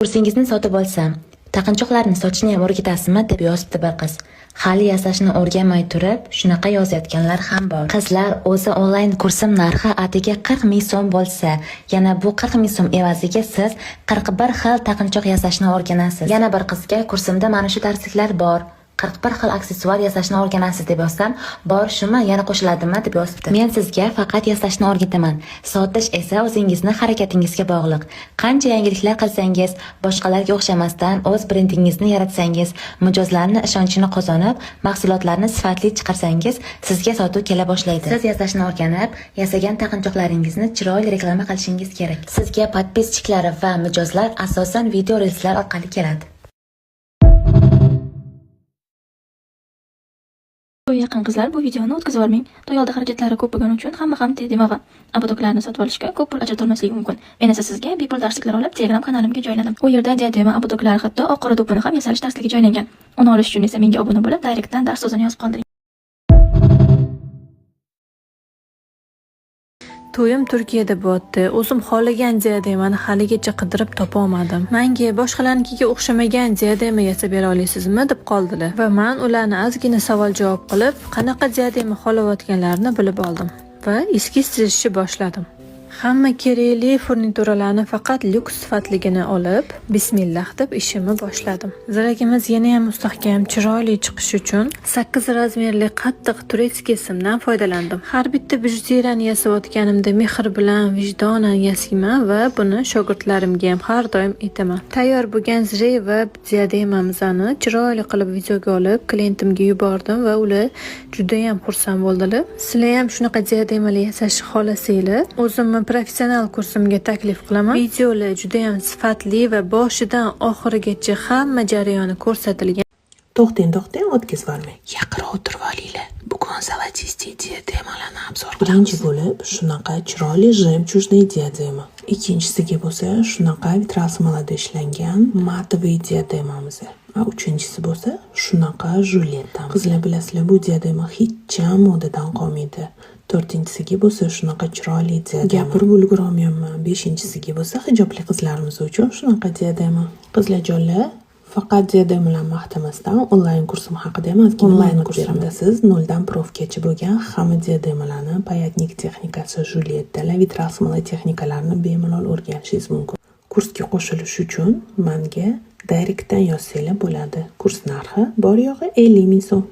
Kursingizni sotib olsam, taqinchoqlarni sotishni ham o'rgatasizmi, deb yozibdi bir qiz. Hali yasashni o'rganmay turib, shunaqa yozayotganlar ham bor. Qizlar, o'zi onlayn kursim narxi atigi 40 ming so'm bo'lsa, yana bu 40 ming so'm evaziga siz 41 xil taqinchoq yasashni o'rganasiz. Yana bir qizga kursimda mana shu darsliklar bor. 41 xil aksessuar yasashni o'rganasiz deb yozsam, bor shumi, yana qo'shiladimi deb yozibdi. Men sizga faqat yasashni o'rgataman. Sotish esa o'zingizni harakatingizga bog'liq. Qancha yangiliklar qilsangiz, boshqalarga o'xshamasdan o'z brendingizni yaratsangiz, mijozlarni ishonchini qozonib, mahsulotlarni sifatli chiqarsangiz, sizga sotuv kela boshlaydi. Siz yasashni o'rganib, yasagan taqinchoqlaringizni chiroyli reklama qilishingiz kerak. Sizga подписчик lar va mijozlar asosan video reelslar orqali keladi. To'y yaqin, qizlar, bu videoni o'tkazib yubormang. To'y oldi xarajatlari ko'p bo'lgani uchun hamma ham diadema va obodoklarni sotib olishga ko'p pul ajratolmasligi mumkin. Men esa sizga bepul darsliklar olib, Telegram kanalimga joyladim. U yerda diadema, obodoklar, hatto oq qora do'ppini ham yasalish darsligi joylangan. Uni olish uchun esa menga obuna bo'lib, direktdan dars so'zini yozib qoldiring. To'yim Turkiyada bo'lyapti. O'zim xohlagan diademani haligacha qidirib topolmadim. Menga boshqalarnikiga o'xshamagan diadema yasab bera olasizmi deb qoldilar. Va man ularni ozgina savol-javob qilib, qanaqa diadema xohlayotganlarini bilib oldim va eskiz chizishni boshladim. Hamma kerakli furnituralarni faqat lyuks sifatligini olib, bismillah deb ishimni boshladim. Zirakimiz yana ham mustahkam, chiroyli chiqishi uchun 8 razmerli qattiq турецкий simdan foydalandim. Har bitta bijuteriyani yasayotganimda mehr bilan, vijdonan yasayman va buni shogirdlarimga ham har doim aytaman. Tayyor bo'lgan zirak va diademamizni chiroyli qilib videoga olib, klientimga yubordim va ular judayam xursand bo'ldilar. Sizlar ham shunaqa diademalar yasashni xohlasanglar, o'zimni professional kursimga taklif qilaman. Videolar judayam sifatli va boshidan oxirigacha hamma jarayoni ko'rsatilgan. To'xtang, to'xtang, o'tkazib yubormang. Yaqinroq o'tirib olinglar. Bugun золотистый diademalarni обзор Birinchi qilamiz. bo'lib shunaqa chiroyli жемчужный diadema. Ikkinchisiga bo'lsa shunaqa vitral смола da ishlangan матовый diademamiz. A uchinchisi bo'lsa shunaqa Julietta. Qizlar, bilasizlar, bu diadema hecham modadan qolmaydi. To'rtinchisiga bo'lsa shunaqa chiroyli diadema. Gapirib ulgurolmayapman. Beshinchisiga bo'lsa hijobli qizlarimiz uchun shunaqa diadema. Qizlarjonlar, faqat diademalarni maqtamasdan onlayn kursim haqida ham ozgina onlayn kursimda siz noldan profgacha bo'lgan hamma diademalarni, payatnik texnikasi, juliettalar, vitral смола texnikalarini bemalol o'rganishingiz mumkin. Kursga qo'shilish uchun manga direktdan yozsanglar bo'ladi. Kurs narxi bor yo'g'i 50 ming so'm.